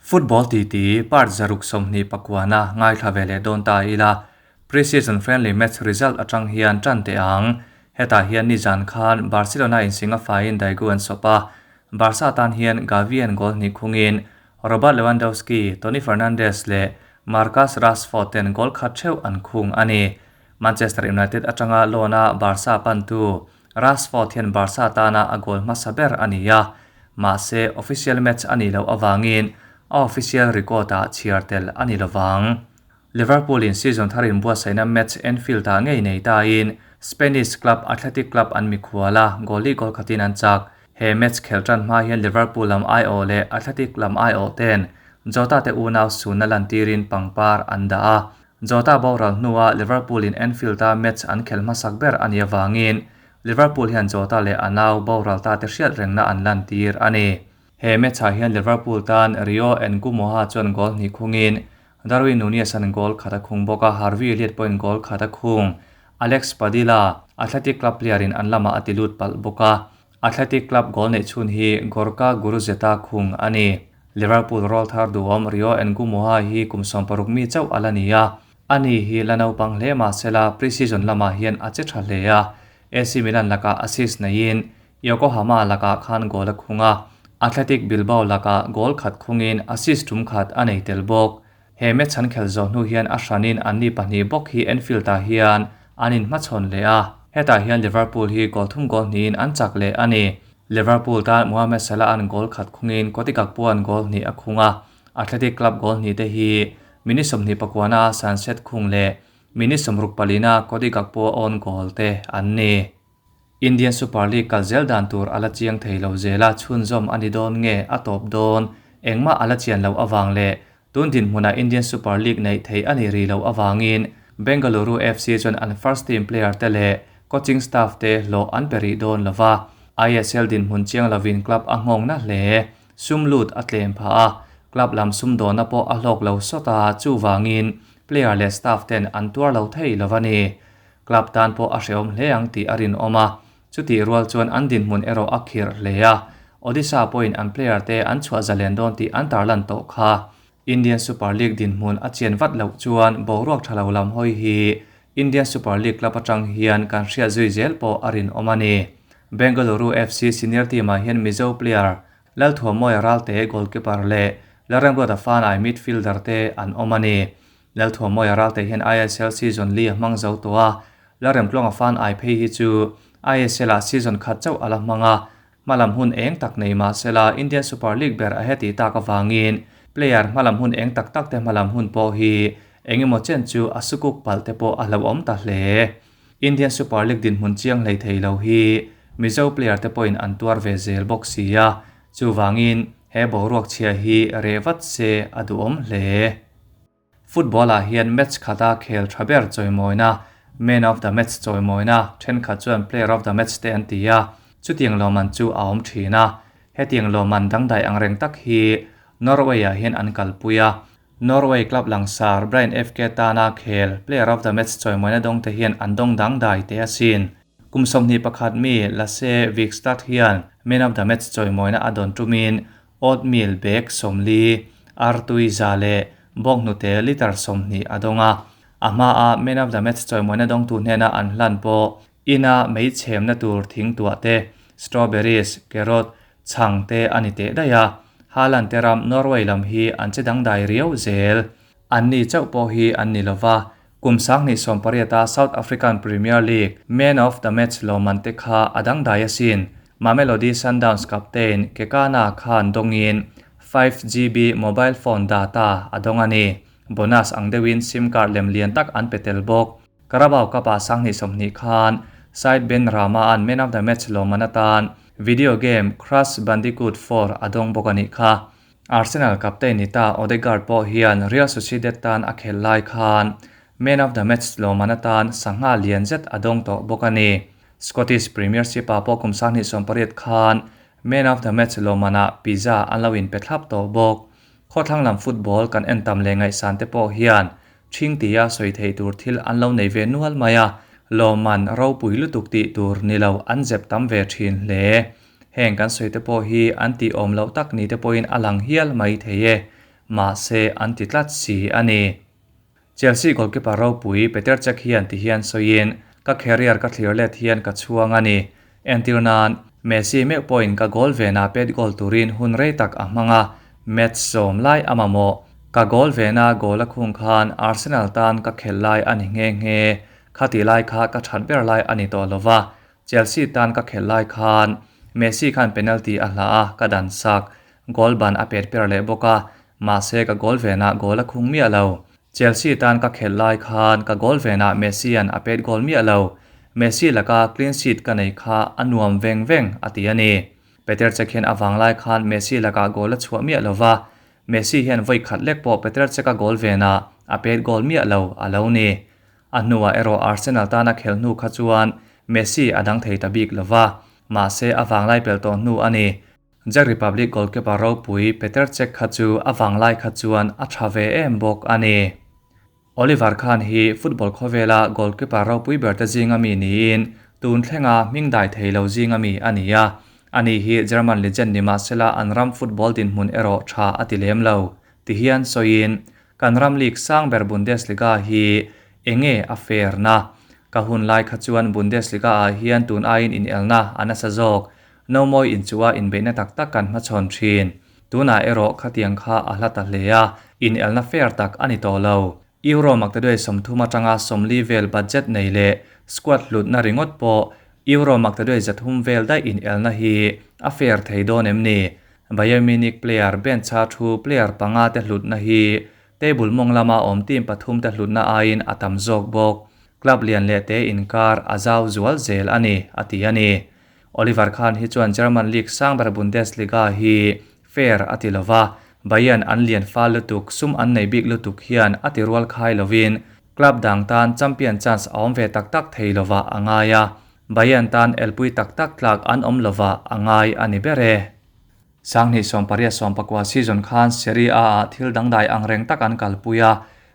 Football titi part 129-na ngaithla ve leh dawn ta ila. Pre-season friendly match result atang hian tan teh ang. Hetah hian nizan khan Barcelona in sing a faiin Daegu an sawp a. Barca tan hian Gavi an goal hnih khungin Robert Lewandowski, Toni Fernandes leh Marcus Rashford ten goal khat theuh an khung a ni. Manchester United atanga loan a Barca pantu Rashford hian Barca tana a goal hmasa ber a ni a, mahse official match a nih loh avangin a official record ah chhiar tel a ni lovang. Liverpool in season thar inbuatsaihna match Anfield ah ngei nei tain Spanish club Athletic Club an mikhual a, goal li goal khatin an chak. He match khel tan hma hian Liverpool lam aiawh leh Athletic lam aiawh ten Jota te unau sunna lantirin pangpar an dah a. Jota boral hnua Liverpool in Anfield a match an khel hmasak ber a nih avangin Liverpool hian Jota leh a nau boral ta te hriat rengna an lantir a ni. He match ah hian Liverpool tan Rio Ngumoha chuan goal hnih khungin Darwin Nunez an goal khat a khung bawk a, Harvey Elliott pawhin goal khat a khung. Alex Padilla, Athletic Club player in an lamah a ti lut palh bawk a. Athletic Club goal neih chhun hi Gorka Guruzeta khung a ni. Liverpool rawlthar duhawm Rio Ngumoha hi kum 60 mi chauh a la ni a. Ani hi la naupang hle mahsela pre-season lamah hian a che tha hle a. AC Milan lakah assist neiin Yokohama lakah khan goal a khung a. Athletic Bilbao lakah goal khat khungin assist tum khat a nei tel bawk. He match an khel zawh hnu hian a hranin anni pahnih bawk hi Anfield ah hian an inhmachhawn leh a. Hetah hian Liverpool hi goal thum goal hnihin an chak leh a ni. Liverpool tan Mohamed Salah an goal khat khungin Cody Gakpo an goal hnih a khung a. Athletic Club goal hnih te hi minute 29 a Sancet khung leh minute 64 a Cody Gakpo own goal te an ni. Indian Super League kal zel dan tur a la chiang thei lo zel a, chhunzawm a ni dawn nge a tawp dawn engmah a la chian loh avang leh tun dinhmunah Indian Super League neih theih a ni rih loh avangin Bengaluru FC chuan an first team player te leh coaching staff te hlawh an pe rih dawn lova. ISL dinhmun chiang lovin club a nghawng na hle. Sum lut a tlem phah a, club lam sumdawnna pawh a hlawk lo sawt a, chuvangin player leh staff ten an tuar lo thei lo a ni. Club tan pawh a hrehawm hle ang tih a rinawm a, chutih rual chuan an dinhmun erawh a khirh hle a, Odisha pawhin an player te an chhuah zalen dawn tih an tarlan tawh kha. Indian Super League dinhmun a chian vat loh chuan boruak tha lo lam hawi hi Indian Super League club atang hian kan hriat zui zel pawh a rinawm a ni. Bengaluru FC senior team ah hian Mizo player Lalthuamawia Ralte goalkeeper leh Lalremruata Fanai midfielder te an awm a ni. Lalthuamawia Ralte hian ISL season li a hmang zo tawh a, Lalremtluanga Fanai phei hi chu ISL ah season khat chauh a la hmang a, hmalam hun eng tak nei mahsela Indian Super League ber a heti tak avangin player hmalam hun eng tak tak te hmalam hun pawh hi eng emaw chen chu a sukuk palh te pawh a hlauhawm ta hle. Indian Super League dinhmun chiang hlei thei lo hi Mizo player te pawhin an tuar ve zel bawk si a, chuvangin he boruak chhia hi reh vat se a duhawm hle. Football ah hian match khata khel tha ber chawimawina, man of the match chawimawina, thenkhat chuan player of the match te an ti a, chutiang lawmman chu a awm thin a. Hetiang lawmman dangdai angreng tak hi Norway ah hian an kalpui a, Norway club langsar Brann FK tana khel player of the match chawimawina dawng te hian an dawng dangdai teh asin. Kum 21 mi Lasse Vikstad hian man of the match chawimawina a dawn tumin oatmeal bag 40, artui za leh bawnghnute litre 20 a dawng a. A hmaa man of the match chawimawina dawngtu hnena an hlan pawh ina mei chhemna tur thing tuah te, strawberries, carrot, chhang te a ni teh daih a. Haaland te ram Norway lam hi an che dangdai riau zel. Anni chauh pawh hi an ni lova, kum 2018 a South African Premier League man of the match lawmman te kha a dangdai asin. Mamelodi Sundowns captain Kekana khan dawngin 5GB mobile phone data a dawng a ni. Bonus ang deuhin sim card lem lian tak an pe tel bawk. Carabao Cup ah 2020 khan Said Benrahma an man of the match lawmman atan video game Crash Bandicoot 4 a dawng bawk a nih kha. Arsenal captain ni ta Odegaard pawh hian Real Sociedad tan a khel lai khan man of the match lawmman atan sangha lian zet a dawng tawh bawk a ni. Scottish Premiership ah pawh kum 2018 khan man of the match lawmman ah pizza an lo inpe thlap tawh bawk. Khawthlang lam football kan en tam leh ngaihsan te pawh hian ṭhing tia sawi thei tur thil an lo nei ve nual mai a, lawmman ropui lutuk tih tur ni lo an zep tam ve ṭhin hle. Heng kan sawi te pawh hi an tih awm loh tak ni te pawhin a lang hial mai thei e. mahse an ti tlat si a ni. Chelsea goalkeeper ropui Petr Cech hian ti hian sawiin, Ka career ka thlir let hian ka chhuang a ni. Entir nan, Messi meuh pawhin ka goal vena pet goal turin hun rei tak a hmang a, match sawm lai a mamawh. Ka goal vena goal a khung khan Arsenal tan ka khelh lai a ni nghe nghe. Khati lai kha ka that ber lai a ni tawh lo va, Chelsea tan ka khelh lai khan Messi khan penalty a hlah a, ka dan sak. Goal ban a pet per leh bawk a, mahse ka goal venah goal a khung miah lo. Chelsea tan ka khelh lai khan ka goal venah Messi-a'n a pet goal miah lo. Messi laka clean sheet ka nei kha a nuam veng veng, a ti a ni. Petr Cech hian a vang lai khan Messi lakah goal a chhuah miah lo va, Messi hian vawi khat lek pawh Petr Cech-a goal venah a pet goal miah lo a lo ni. A hnuah erawh Arsenal tana khelh hnu kha chuan Messi a dang thei ta bik lo va, mahse a vanglai pel tawh hnu a ni. Czech Republic goalkeeper ropui Petr Cech kha chu a vanglai kha chuan a tha ve em bawk a ni. Oliver Kahn hi football khawvela goalkeeper ropui ber te zinga mi niin tun thlenga hming dai thei lo zinga mi a ni a. Ani hi German legend ni mahsela an ram football dinhmun erawh tha a ti lem lo. Tihian sawiin Kan ram league sang ber Bundesliga hi enge a fair na? Ka hun lai kha chuan Bundesliga ah hian tun aiin inelna a nasa zawk. No mawi inchuh a inbeihna tak tak kan hmachhawn thin. Tunah erawh khatiang kha a hla ta hle a, inelna fair tak a ni tawh lo. Euro maktaduai 30 atanga 40 vel budget nei leh squad hlutna ringawt pawh Euro maktaduai 300 vel daih inelna hi a fair thei dawn em ni? Bayern Munich player bench-a thu player panga te hlutna hi table mawng lama awm team pathum te hlutna aiin a tam zawk bawk. Club lian leh te inkar a zau zual zel a ni, a ti a ni. Oliver Kahn hi chuan German league sang ber Bundesliga hi fair a ti lova, Bayern an lian fal lutuk, sum an nei bik lutuk hian a ti rual khai lovin club dang tan champion chance a awm ve tak tak thei lova a ngai a. Bayern tan elpui tak tak tlak an awm lova a ngai a ni ber e. Sanghnih 18 14 season khan Serie A ah thil dangdai ang reng tak an kalpui a,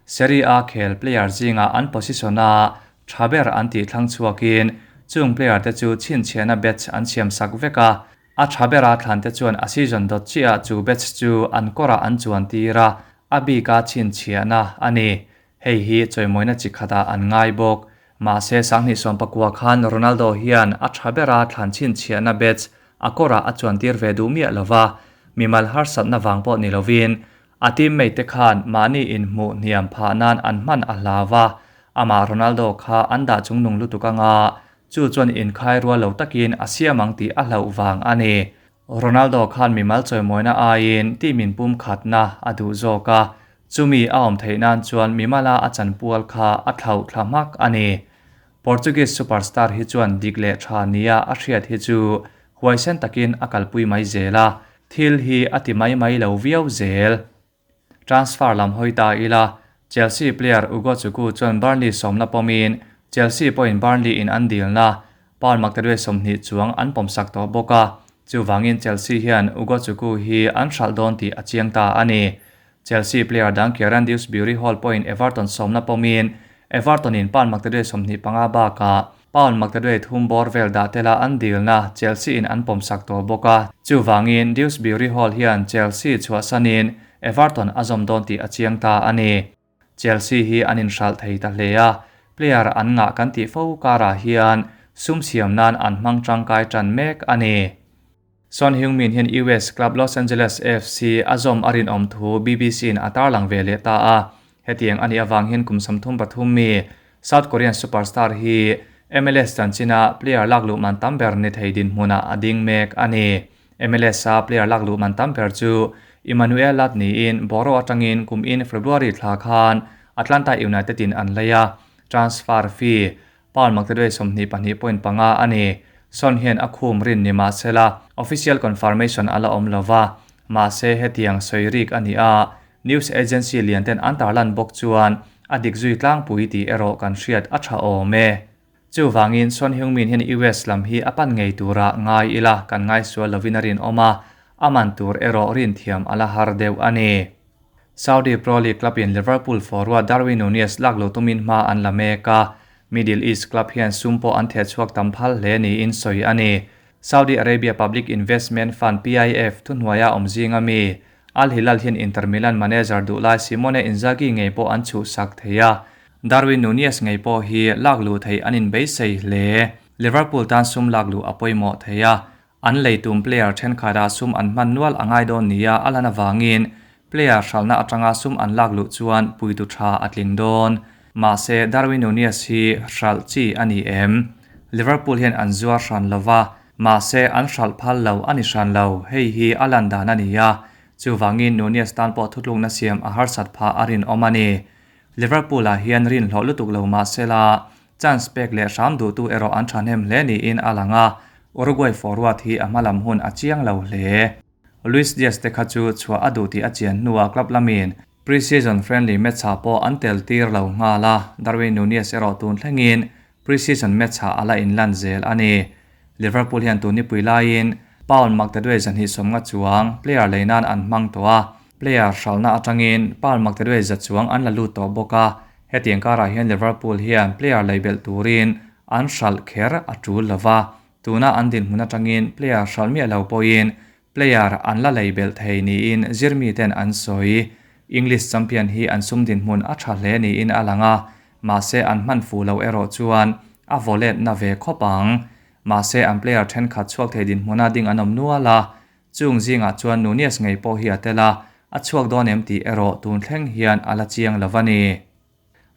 Serie A khel player zingah an position a tha ber an tih thlang chhuakin chung player te chu chhinchhiahna badge an siam sak vek a, a tha bera thlan te chuan a season dawt chiah chu badge chu an kawrah an chuan tir a, a bika chhinchhiahna a ni. Hei hi chawimawina chi khatah an ngai bawk. Mahse, Sanghnih 19 khan Ronaldo hian a tha bera thlan chhinchhiahna badge a kawrah a chuantir ve duh miah lo va, mimal harsatna vang pawh ni lovin a teammate te khan mahni inhmuh hniam phah nan an hman a hlau a, amah Ronaldo kha an dah chungnung lutuk anga chu chuan inkhai rual lo takin a siam ang tih a hlauh vang a ni. Ronaldo khan mimal chawimawina aiin team inpum khatna a duh zawk a, chumi a awm theih nan chuan mimala a chanpual kha a thlauh thla hmak a ni. Portuguese superstar hi chuan dik leh tha nia a hriat hi chu huaisen takin a kalpui mai zel a, thil hi a ti mai mai lo viau zel. Transfer lam hawi ta ila, Chelsea player Ugo Chukwu chuan Burnley sawmna pawmin Chelsea pawhin Burnley in an dilna pound maktaduai 20 chuang an pawmsak tawh bawk a, chuvangin Chelsea hian Ugo Chukwu hi an hralh dawn tih a chiang ta a ni. Chelsea player dang Kieran Dewsbury-Hall pawhin Everton sawmna pawmin Everton in pound maktaduai 25 bakah pound maktaduai 3 bawr vel dah tela an dilna Chelsea in an pawmsak tawh bawk a, chuvangin Dewsbury-Hall hian Chelsea chhuahsanin Everton a zawm dawn tih a chiang ta a ni. Chelsea hi an inhralh thei ta hle a, player an ngah kan tih fo karah hian sum siam nan an hmang tangkai tan mek a ni. Son Heung-min hian US club Los Angeles FC a zawm a rinawm thu BBC in a tarlang ve leh ta a, hetiang a nih avang hian kum 33 mi South Korean superstar hi MLS chanchina player lak luh man tam ber ni thei dinhmunah a ding mek a ni. MLS a player lak luh man tam ber chu Emmanuel Ladd niin Boro atangin kum in February thla khan Atlanta United in an lei a, transfer fee pound maktaduai 22.5 a ni. Son hian a khum rin ni mahsela official confirmation a la awm lova, mahse hetiang sawi rik a ni a, news agency lian ten an tarlan bawk chuan a dik zui tlangpui tih erawh kan hriat a tha awm e. Chuvangin Son Heung-min hian US lam hi a pan ngei tura ngai ila kan ngaisual lovin a rinawm a, a man tur erawh rin thiam a la har deuh a ni. Saudi Pro League club in Liverpool forward Darwin Nunez lak lo tumin hma an la mek a, Middle East club hian sum pawh an theh chhuak tam phal hle niin sawi a ni. Saudi Arabia Public Investment Fund, PIF, thuhnuaia awm zinga mi Al Hilal hian Inter Milan manager duhlai Simone Inzaghi ngei pawh an chhuhsak thei a, Darwin Nunez ngei pawh hi lakluh theih an inbeisei hle. Liverpool tan sum lakluh a pawimawh thei a, an lei tum player thenkhatah sum an hman nual a ngai dawn nia a lan avangin player hralhna atanga sum an lakluh chuan puitu tha a tling dawn. Mahse, Darwin Nunez hi hralh chi a ni em? Liverpool hian an zuar hran lova, mahse an hralh phal lo a ni hran lo, hei hi a lan dan a ni a. Chuvangin Nunez tan pawh thutlukna siam a harsat phah a rinawm a ni. Liverpool ah hian rinhlawh lutuk lo mahsela chance pek leh hram duhtu erawh an thahnem hle niin a lang a, Uruguay forward hi a hmalam hun a chiang lo hle. Luis Diaz te kha chu chhuah a duh tih a chian hnuah club lamin pre-season friendly match-ah pawh an tel tir lo nghal a, Darwin Nunez erawh tun thlengin pre-season match-ah a la inlan zel a ni. Liverpool hian tun nipui laiin pound maktaduai zahnih sawmnga chuang player lei nan an hmang tawh a, player hralhna atangin pound maktaduai za chuang an la lut tawh bawk a, hetiang karah hian Liverpool hian player lei belh turin an hralh kher a tul lo va, tuna an dinhmun atangin player hralh miah lo pawhin player an la lei belh thei niin zirmiten an sawi. English champion hi an sum dinhmun a tha hle niin a lang a, mahse an hman fuh lo erawh chuan a vaw let na ve khawp ang. Mahse an player thenkhat chhuak thei dinhmuna ding an awm nual a, chung zingah chuan Nunez ngei pawh hi a tel a, a chhuak dawn em tih erawh tun thleng hian a la chiang lo a ni.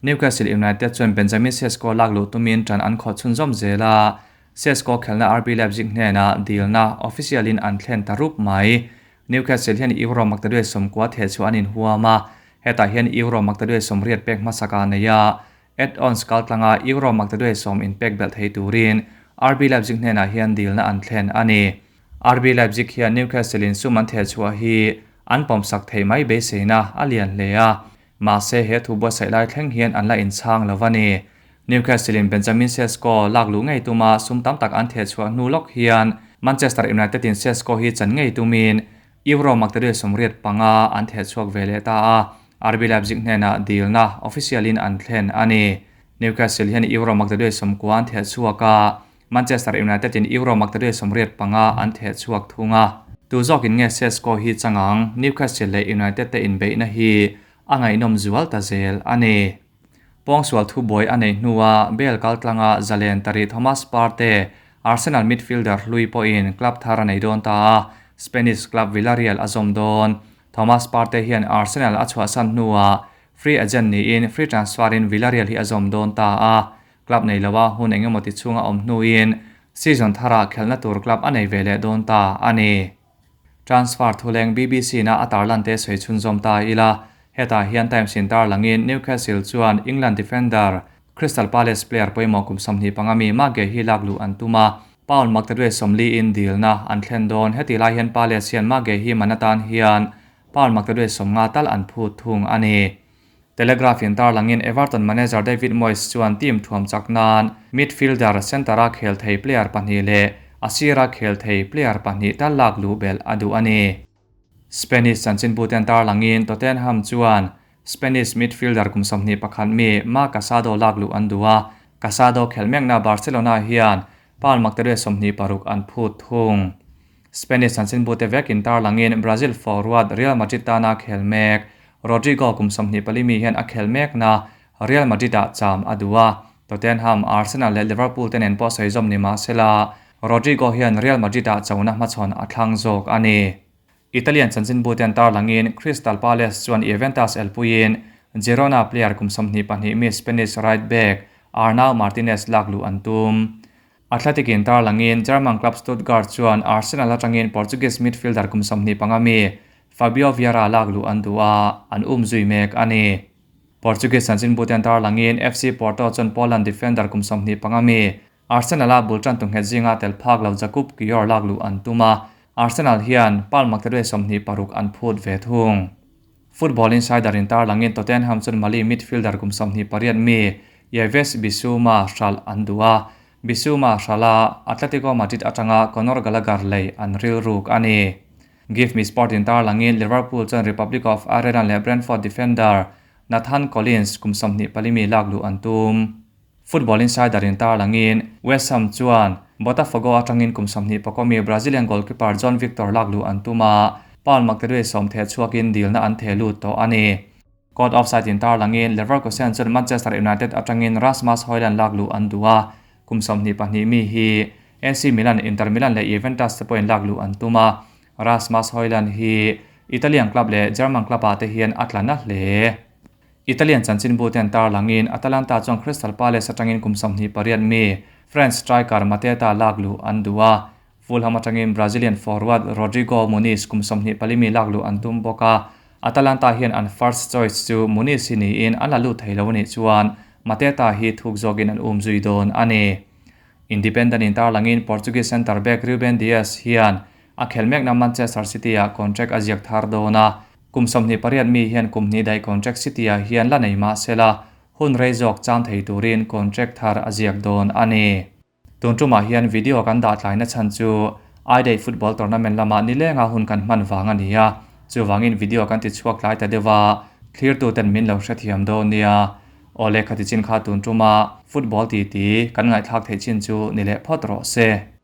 Newcastle United chuan Benjamin Sesko lak luh tumin ṭan an khawh chhunzawm zel a, Sesko khelhna RB Leipzig hnenah dilna official in an thlen ta rup mai. Newcastle hian Euro maktaduai sawmkua theh chhuah an inhuam a, hetah hian Euro maktaduai sawmriat pek hmasaka a nei a, add-ons kaltlanga Euro maktaduai sawm inpek belh thei turin RB Leipzig hnenah hian dilna an thlen a ni. RB Leipzig hian Newcastle in sum an theh chhuah hi an pawmsak theih mai beiseina a lian hle a, Mahse, he thu buatsaih lai thleng hian an la inchhang lo va ni. Newcastle in Benjamin Sesko lak luh ngei tuma sum tam tak an theh chhuah hnu lawk hian Manchester United in Sesko hi chan ngei tumin Euro maktaduai 85 an theh chhuak ve leh ta a, RB Leipzig hnenah dilna official in an thlen a ni. Newcastle hian Euro maktaduai 90 an theh chhuak a, Manchester United in Euro maktaduai 85 an theh chhuak thung a. Tu zawkin nge Sesko hi changang Newcastle leh United te inbeihna hi a ngaihnawm zual ta zel a ni. Pawngsual thubuai a neih hnua Bale kaltlanga zalen tari Thomas Partey, Arsenal midfielder hlui pawhin club thar a nei dawn ta a, Spanish club Villarreal a zawm dawn. Thomas Partey hian Arsenal a chhuahsan hnuah free agent niin free transfer in Villarreal hi a zawm dawn ta a. Club nei loa hun engemaw ti chhunga awm hnuin season tharah khelhna tur club a nei ve leh dawn ta a ni. Transfer thuleng BBC na a tarlan te sawi chhunzawm ta ila, hetah hian Times in tarlangin Newcastle chuan England defender Crystal Palace player pawimawh kum 25 mi Marc Guehi lak luh an tum a, pound maktaduai 40 in dilna an thlen dawn. Heti lai hian Palace hian Marc Guehi man atan hian pound maktaduai 50 tal an phut thung a ni. Telegraph in tarlangin Everton manager David Moyes chuan team thuam chak nan midfielder centre-a khel thei player pahnih leh a sira khel thei player pahnih tal lak luh belh a duh a ni. Spanish chanchinbuten tarlangin Tottenham chuan Spanish midfielder kum 21 mi Marc Casado lak luh an duh a, Casado khelh mekna Barcelona hian pound maktaduai 26 an phut thung. Spanish chanchinbute vekin tarlangin Brazil forward Real Madrid tana khel mek Rodrygo kum 24 mi hian a khel mekna Real Madrid-ah cham a duh a, Tottenham, Arsenal leh Liverpool te nen pawh sawi zawm ni mahsela Rodrygo hian Real Madrid-ah chona hmachhawn a thlang zawk a ni. Italian chanchinbute an tarlangin Crystal Palace chuan Juventus elpuiin Girona player kum 22 mi Spanish right back Arnau Martinez lak luh an tum. Athletic in tarlangin German club Stuttgart chuan Arsenal atangin Portuguese midfielder kum 25 mi Fabio Vieira lak luh an duh a, an um zui mek a ni. Portuguese chanchinbute an tarlangin FC Porto chuan Poland defender kum 25 mi Arsenal a bul tan tu nghet zinga tel phak lo Jakub Kiwior lak luh an tum a, Arsenal hian pound maktaduai 26 an phut ve thung. Football Insider in tarlangin Tottenham chuan Mali midfielder kum 28 mi Yves Bissouma hral an duh a, Bissouma hrala Atletico Madrid atanga Conor Gallagher lei an ril ruk a ni. Give Me Sport in tarlangin Liverpool chuan Republic of Ireland leh Brentford defender Nathan Collins kum 24 mi lak luh an tum. Football Insider in tarlangin West Ham chuan Botafogo atangin kum 24 mi Brazilian goalkeeper John Victor lak luh an tum a, Pound maktaduai sawm theh chhuakin dilna an theh lut tawh a ni. Caught offside in tarlangin Leverkusen chuan Manchester United atangin Rasmus Hojlund lak luh an duh a, kum 22 mi hi AC Milan, Inter Milan leh Juventus te pawhin lak luh an tum a. Rasmus Hojlund hi Italian club leh German club ah te hian a tla na hle. Italian chanchinbu ten tarlangin Atalanta chuan Crystal Palace atangin kum 28 mi French striker Mateta lak luh an duh a, Fulham atangin Brazilian forward Rodrigo Muniz kum 24 mi lak luh an tum bawk a, Atalanta hian an first choice chu Muniz hi niin an la lut thei lo a nih chuan Mateta hi thuk zawkin an um zui dawn a ni. Independent in tarlangin Portuguese centre back Ruben Dias hian a khelh mekna Manchester City ah contract a ziak thar dawn a, kum 28 mi hian kum hnih daih contract City ah hian la nei mah sela hun rei zawk cham thei turin contract thar a ziak dawn a ni. Tun tumah hian video kan dah tlaina chhan chu I-Day Football Tournament lamah nilenga hun kan hman vang a ni a, chuvangin video kan ti chhuak tlai ta deuh a, thlirtuten min lo hrethiam dawn nia. Aw lehkha ti chin kha tun tuma football titi kan ngaihthlak theih chin chu ni leh phawt rawh se.